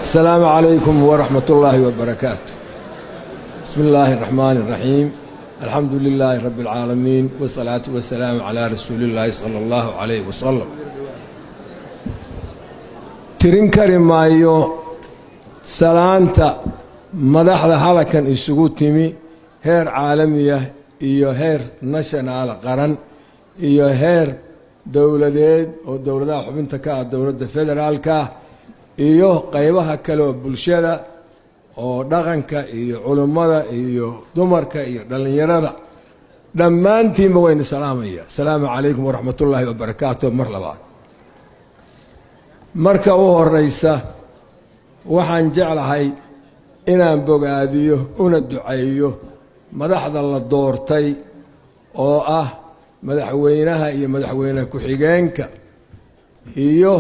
Asalaamu calaykum waraxmat ullaahi wabarakaatu. Bismi illaahi araxmaani araxiim. Alxamdu lilaahi rabbi alcaalamiin, wasalaatu wasalaamu calaa rasuulillaahi sala allahu calayh wasalam. Tirin kari maayo salaanta madaxda halakan isugu timi, heer caalamiya iyo heer national qaran iyo heer dowladeed oo dowladaha xubinta ka ah dowladda federaalka, iyo qeybaha kale oo bulshada oo dhaqanka iyo culimmada iyo dumarka iyo dhallinyarada. Dhammaantiinba wayna salaamaya. Asalaamu calaykum waraxmatullaahi wabarakaatu. Mar labaad, marka u horeysa, waxaan jeclahay inaan bogaadiyo una duceeyo madaxda la doortay oo ah madaxweynaha iyo madaxweyne ku-xigeenka iyo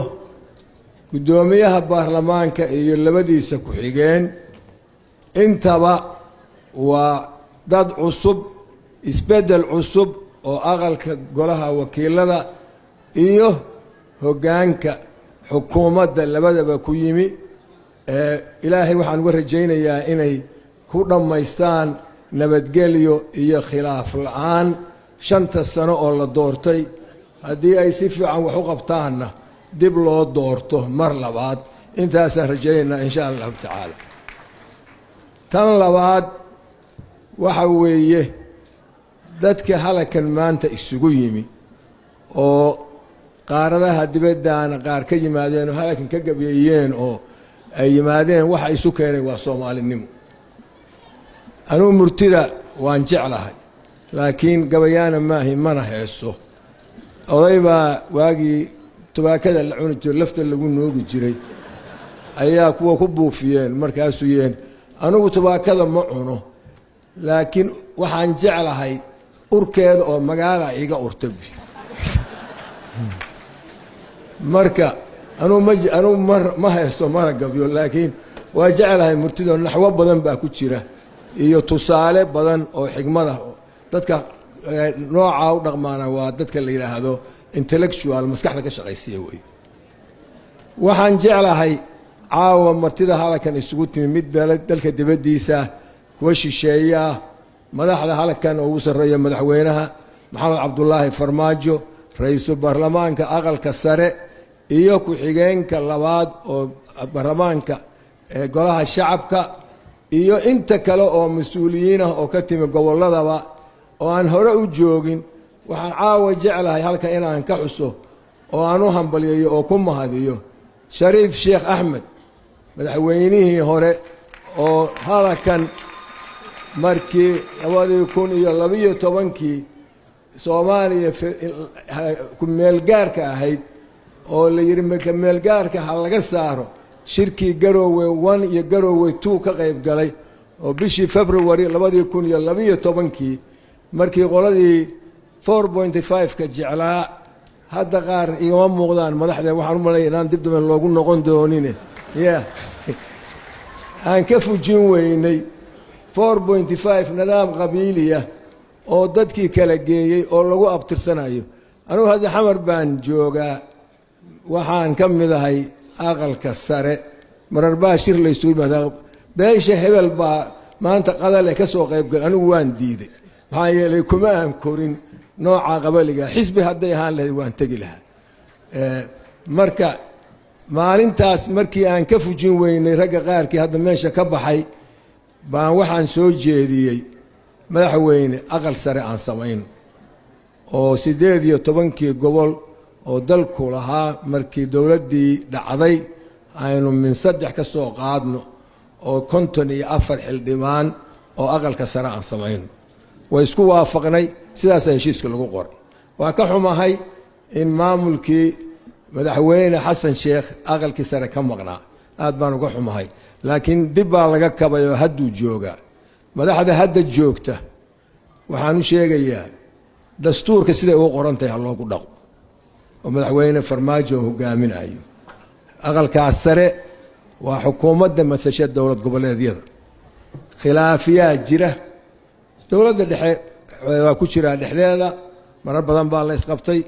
guddoomiyaha baarlamaanka iyo labadiisa ku-xigeen. Intaba waa dad cusub, isbeddel cusub oo aqalka golaha wakiilada iyo hoggaanka xukuumadda labadaba ku yimi. Ilaahay waxaan uga rajaynayaa inay ku dhammaystaan nabadgelyo iyo khilaaf la-aan 5ta sano oo la doortay. Haddii ay si fiican wax u qabtaanna, dib loo doorto mar labaad. Intaasaan rajaynaynaa, insha Allahu tacaala. Tan labaad waxa weeye, dadka halakan maanta isugu yimi oo qaaradaha dibaddaana qaar ka yimaadeen oo halakan ka gabeeyeen oo ay yimaadeen, waxa isu keenay waa Soomaalinimo. Anugu murtida waan jeclahay, laakiin gabayaana maahi, mana heeso. Oday baa waagii tubaakada la cuni jiro, lafta lagu nuugi jiray, ayaa kuwa ku buufiyeen. Markaasuu yeen, "Anigu tubaakada ma cuno, laakiin waxaan jeclahay urkeeda oo magaala iga urta." Marka anugu ma anugu ma ma haysto, mana gabyo, laakiin waa jeclahay murtida. Naxwo badan baa ku jira iyo tusaale badan oo xigmada. Dadka noocaa u dhaqmaana waa dadka la yidhaahdo intellectual, maskaxda ka shaqaysiya wey. Waxaan jeclahay caawa martida halakan isugu timi, mid dalka dibaddiisa, kuwa shisheeyaa, madaxda halkan ugu sarreeya, madaxweynaha Maxamed Cabdulaahi Farmaajo, ra-iisul baarlamaanka aqalka sare iyo ku-xigeenka labaad oo baarlamaanka golaha shacabka, iyo inta kale oo mas-uuliyiin ah oo ka timi gobolladaba oo aan hore u joogin. Waxaan caawa jeclahay halka inaan ka xuso oo aan u hambalyeeyo oo ku mahadiyo Shariif Sheekh Axmed, madaxweynihii hore, oo halakan markii 2012-kii Soomaaliya ku-meelgaarka ahayd oo la yidhi meelgaarka ha laga saaro, shirkii Garoowe 1 iyo Garoowe 2 ka qayb galay, oo bishii February 2012-kii, markii qoladii 4.5-ka jeclaa, hadda qaar igama muuqdaan madaxda, waxaan u malaya inaan dib dambe loogu noqon doonine, ya aan ka fujin weynay 4.5, nidaam qabiiliya oo dadkii kala geeyey oo lagu abtirsanayo. Anugu hadda Xamar baan joogaa, waxaan ka mid ahay aqalka sare. Marar baa shir laysugu yimaada, beesha hebel baa maanta qadale ka soo qaybgal. Anigu waan diiday, maxaa yeelay kuma aan korin nooca qabaliga. Xisbi hadday ahaan lahayd, waan tegi lahaa. Marka maalintaas markii aan ka fujin weynay ragga qaarkii hadda meesha ka baxay, baan waxaan soo jeediyey, "Madaxweyne, aqal sare aan samayno oo 18-kii gobol oo dalku lahaa markii dowladdii dhacday aynu min saddex ka soo qaadno oo 54 xildhibaan oo aqalka sare aan samayno." Way isku waafaqnay, sidaasaa heshiiska lagu qoray. Waa ka xumahay in maamulkii madaxweyne Xasan Sheekh aqalkii sare ka maqnaa, aad baan uga xumahay, laakiin dib baa laga kabay oo hadduu joogaa. Madaxda hadda joogta waxaan u sheegayaa, dastuurka siday ugu qoran tahay ha loogu dhaqo, oo madaxweyne Farmaajo hogaaminayo. Aqalkaas sare waa xukuumadda matasha dowlad goboleedyada. Khilaafiyaa jira dowladda dhexe, waa ku jiraa dhexdeeda, marar badan baa la isqabtay,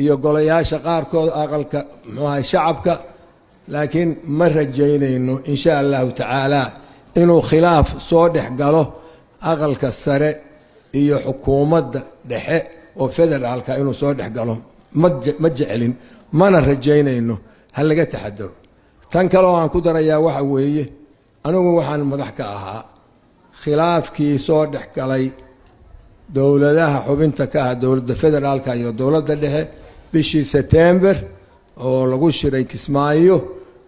iyo golayaasha qaarkood, aqalka, muxuu ahay, shacabka. Laakiin ma rajaynayno, insha Allahu tacaala, inuu khilaaf soo dhex galo Aqalka Sare iyo xukuumadda dhexe oo federaalka. Inuu soo dhex galo ma jecelin, mana rajaynayno. Ha laga taxadaro. Tan kale oo aan ku darayaa waxa weeye, anigu waxaan madax ka ahaa khilaafkii soo dhex galay dowladaha xubinta ka ah dowladda federaalka iyo dowladda dhexe bishii Setember oo lagu shiray Kismaayo.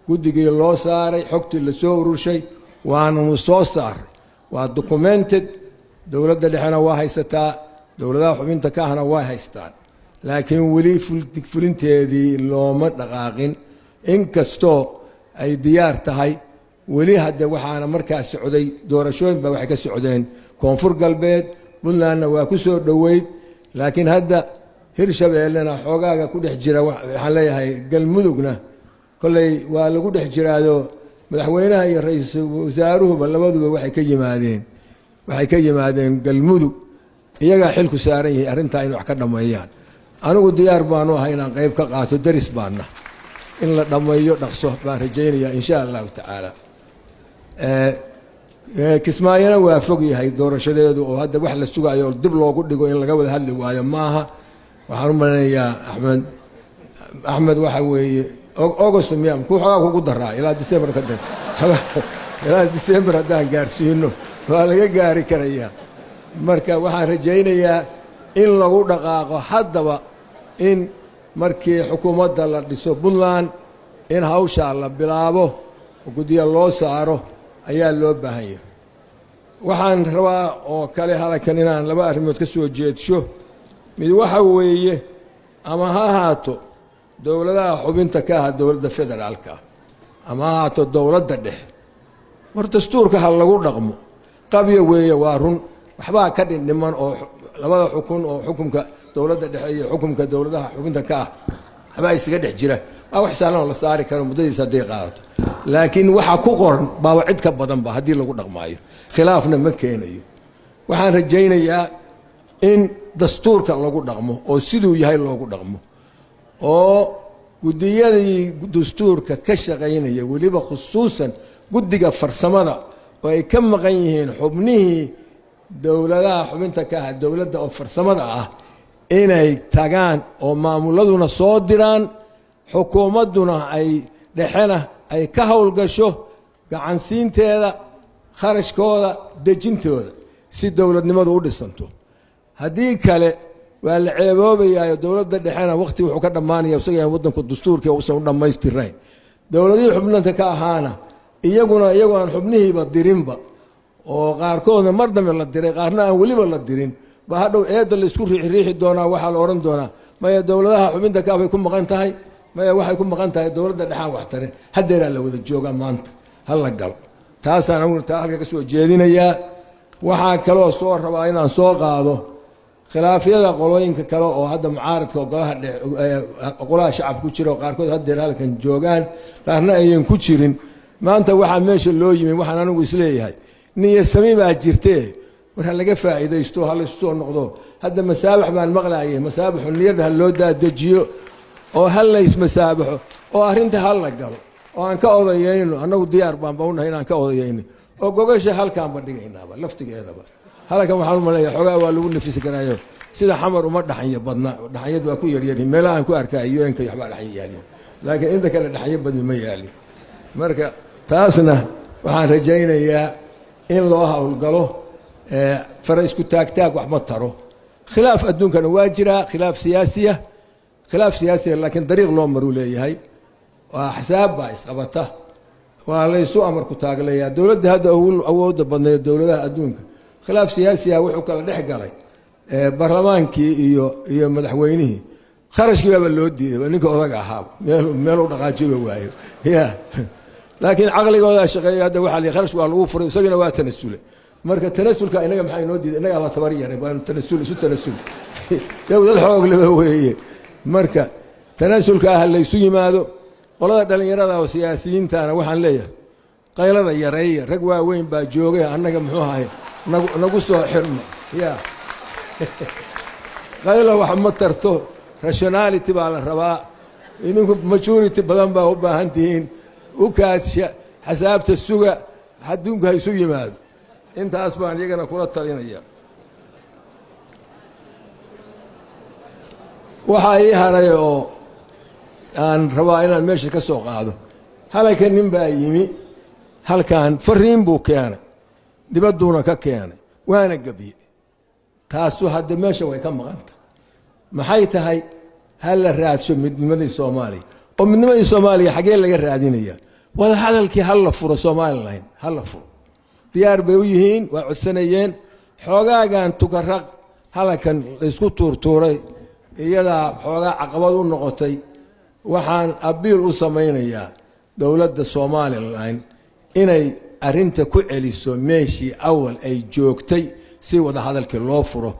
Guddigii loo saaray, xogtii lasoo ururshay, waananu soo saaray, waa documented. Dowladda dhexena waa haysataa, dowladaha xubinta ka ahna waa haystaan, laakiin weli fulinteedii looma dhaqaaqin, inkastoo ay diyaar tahay. Weli hadde waxaana markaa socday doorashooyin ba waxay ka socdeen Koonfur Galbeed, Puntlandna waa ku soo dhoweyd, laakiin hadda Hirshabeellena xoogaaga ku dhex jira. Waxaan leeyahay, Galmudugna kolley waa lagu dhex jiraado, madaxweynaha iyo ra-iisul wasaaruhuba labaduba waxay ka yimaadeen Galmudug. Iyagaa xilku saaran yahay arrintaa inay wax ka dhammeeyaan. Anigu diyaar baanu ahay inaan qayb ka qaato, deris baana. In la dhammeeyo dhaqso baan rajaynayaa, insha Allahu tacaala. Kismaayona waa fog yahay doorashadeedu, oo hadda wax la sugaayo oo dib loogu dhigo in laga wada hadli waayo maaha. Waxaan u maleynayaa, Axmed, Axmed, waxa weeye August miya ku xoogaa kugu daraa ilaa December ka dar, ilaa December haddaan gaarsiino waa laga gaari karayaa. Marka waxaan rajaynayaa in lagu dhaqaaqo haddaba, in markii xukuumadda la dhiso Puntland in hawshaa la bilaabo oo guddiya loo saaro ayaa loo baahan yahay. Waxaan rabaa oo kale halkan inaan laba arrimood ka soo jeedsho. Mid waxa weeye, ama ha ahaato dowladaha xubinta ka ah dowladda federaalka, ama ha ahaato dowladda dhexe, war dastuurka ha lagu dhaqmo. Qabya weeye, waa run, waxbaa ka dhindhiman oo labada xukun oo xukumka dowladda dhexe iyo xukumka dowladaha xubinta ka ah waxbaa isaga dhex jira. Waa wax sahlan oo la saari karo muddadiisa hadday qaadato, laakiin waxa ku qoran baaba cid ka badanba haddii lagu dhaqmaayo, khilaafna ma keenayo. Waxaan rajaynayaa in dastuurka lagu dhaqmo oo siduu yahay loogu dhaqmo, oo guddiyadii dastuurka ka shaqaynaya, weliba khusuusan guddiga farsamada oo ay ka maqan yihiin xubnihii dowladaha xubinta ka ah dowladda oo farsamada ah, inay tagaan oo maamuladuna soo diraan, xukuumadduna ay dhexena ay ka howlgasho gacansiinteeda, kharashkooda, dejintooda, si dowladnimadu u dhisanto. Haddii kale waa la ceeboobayaayo, dowladda dhexena waqti wuxuu ka dhammaanaya isagaan waddanku dastuurkii uusan u dhammaystirnayn. Dowladihii xubnanta ka ahaana iyaguna iyagoo aan xubnihiiba dirinba, oo qaarkoodna mar dambe la diray, qaarna aan weliba la dirin, ba hadhow eedda laisku riixriixi doonaa. Waxaa la odhan doonaa, maya, dowladaha xubinta ka bay ku maqan tahay, maya, waxay ku maqan tahay dowladda dhexaan wax tarin. Haddeeraa la wada joogaa, maanta ha la galo. Taasaan aniguna taa halka ka soo jeedinayaa. Waxaa kaloo soo rabaa inaan soo qaado khilaafyada qolooyinka kale oo hadda mucaaradka oo golaha golaha shacabka ku jira, oo qaarkood haddeer halkan joogaan, qaarna ayan ku jirin. Maanta waxaa meesha loo yimi, waxaan anigu isleeyahay niyasami baa jirtee, war ha laga faa'iidaysto, ha laysu soo noqdo. Hadda masaabax baan maqlaayay, masaabaxu niyada ha loo daadejiyo oo ha laysmasaabaxo oo arrinta ha la galo oo aan ka odayayno. Annagu diyaar baanba unahay inaan ka odayayno oo gogasha halkaanba dhigaynaaba laftigeedaba. Halkan waxaan u maleeya xoogaa waa lagu nafisi karaayo, sida Xamar uma dhaxanyo badna. Dhaxanyadu waa ku yaryaryihin meelaha aan ku arkaayo UN-ka, waxbaa dhaxanyo yaaliya, laakiin inta kale dhaxanyo badni ma yaali. Marka taasna waxaan rajaynayaa in loo howlgalo. Fara isku taagtaag wax ma taro. Khilaaf adduunkana waa jiraa, khilaaf siyaasiya, khilaaf siyaasiya, laakiin dariiq loo maruu leeyahay. Waa axsaab baa isqabata, waa laysu amar ku taaglayaa. Dowladda hadda ugu awooda badneed dowladaha adduunka, khilaaf siyaasiya wuxuu kala dhex galay baarlamaankii iyo madaxweynihii. Kharashkii baaba loo diiday ninka odaga ahaaba, meel u dhaqaajiba waayo ya, laakiin caqligoodaa shaqeeya. Hadda waxaa la kharash waa lagu furay, isagana waa tanasule. Marka tanasulka inaga maxaa inoo diiday? Innagaa la tabar yaray, baanu tanasul isu tanasul, dowlad xoog leba weeye. Marka tanasulka ah laysu yimaado. Qolada dhallinyarada oo siyaasiyiintana waxaan leeyahay, qaylada yareeya, rag waaweyn baa joogay. Annaga muxuu ahay nagu soo xirno ya, qaylo wax ma tarto. Rationality baa la rabaa. Idinku majority badan baa u baahan tihiin. U kaadsha xasaabta, suga, adduunku ha isu yimaado. Intaas baan iyagana kula talinaya. Waxaa ii haray oo aan rabaa inaan meesha ka soo qaado, halanka nin baa yimi halkan, fariin buu keenay, dibadduuna ka keenay, waana gebye. Taasu hadda meesha way ka maqan tahay. Maxay tahay? Ha la raadsho midnimadii Soomaaliya. Oo midnimadii Soomaaliya xaggee laga raadinaya? Wada hadalkii ha la furo, Somalilan ha la furo, diyaar bay u yihiin, waa codsanayeen. Xoogaagan Tukaraq halankan laysku tuurtuuray, iyadaa xoogaa caqabad u noqotay. Waxaan abiil u samaynayaa dowladda Somalilan inay arrinta ku celiso meeshii awal ay joogtay, si wada hadalkii loo furo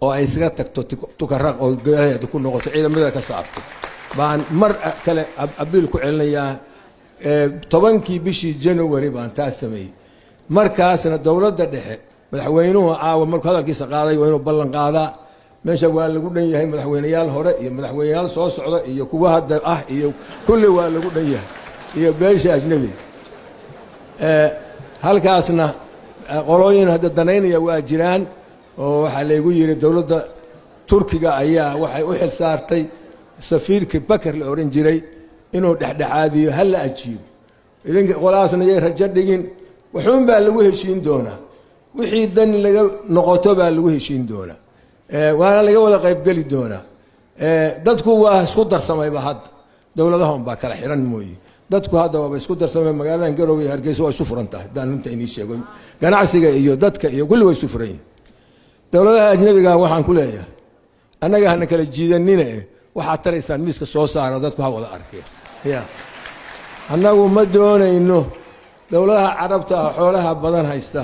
oo ay isaga tagto Tukaraq oo golaheeda ku noqoto, ciidamada ka saarto. Baan mar kale abiil ku celinayaa. 10-kii bishii January baan taas sameeyey. Markaasna dowladda dhexe, madaxweynuhu caawa markuu hadalkiisa qaaday waa inuu ballan qaadaa. Meesha waa lagu dhan yahay, madaxweyneyaal hore iyo madaxweyneyaal soo socda iyo kuwa hadda ah iyo kulli waa lagu dhan yahay, iyo beesha ajnebiga. Halkaasna qolooyin hadda danaynaya waa jiraan, oo waxaa laygu yidhi dowladda Turkiga ayaa waxay u xil saartay safiirkii Baker la odhan jiray inuu dhexdhexaadiyo. Ha la ajiibo idinka, qolahaasna yay rajo dhigin. Waxuun baa lagu heshiin doonaa, wixii dan laga noqoto baa lagu heshiin doonaa, waana laga wada qaybgeli doonaa. Dadku waa isku darsamayba hadda, dowladaha un baa kala xiran mooye. Dadku hadda waaba isku darsamay. Magaaladan Garowe iyo Hargeysa waa isu furan tahay, haddaan runta inii sheego. Ganacsiga iyo dadka iyo kulli waa isu furan yihin. Dowladaha ajnabiga waxaan ku leeyahay, annaga hana kala jiidanina, eh, waxaad taraysaan miiska soo saaro, dadku ha wada arkeen. Ya annagu ma doonayno dowladaha Carabta ah, xoolaha badan haysta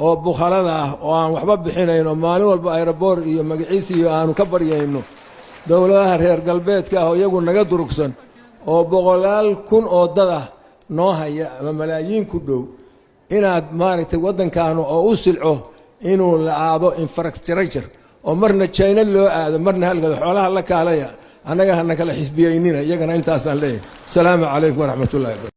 oo bukhalada ah oo aan waxba bixinayn, oo maalin walba airport iyo magaciisi iyo aanu ka baryayno. Dowladaha reer galbeedka ah oo iyagu naga durugsan oo boqolaal kun oo dad ah noo haya ama malaayiin ku dhow, inaad maaragtay waddankaanu oo u silco inuu la aado infrastructure oo marna China loo aado, marna halkada xoolaha la kaalaya, annaga hana kala xisbiyeynina. Iyagana intaasaan leeyahay. Asalaamu calaykum waraxmat ullahi.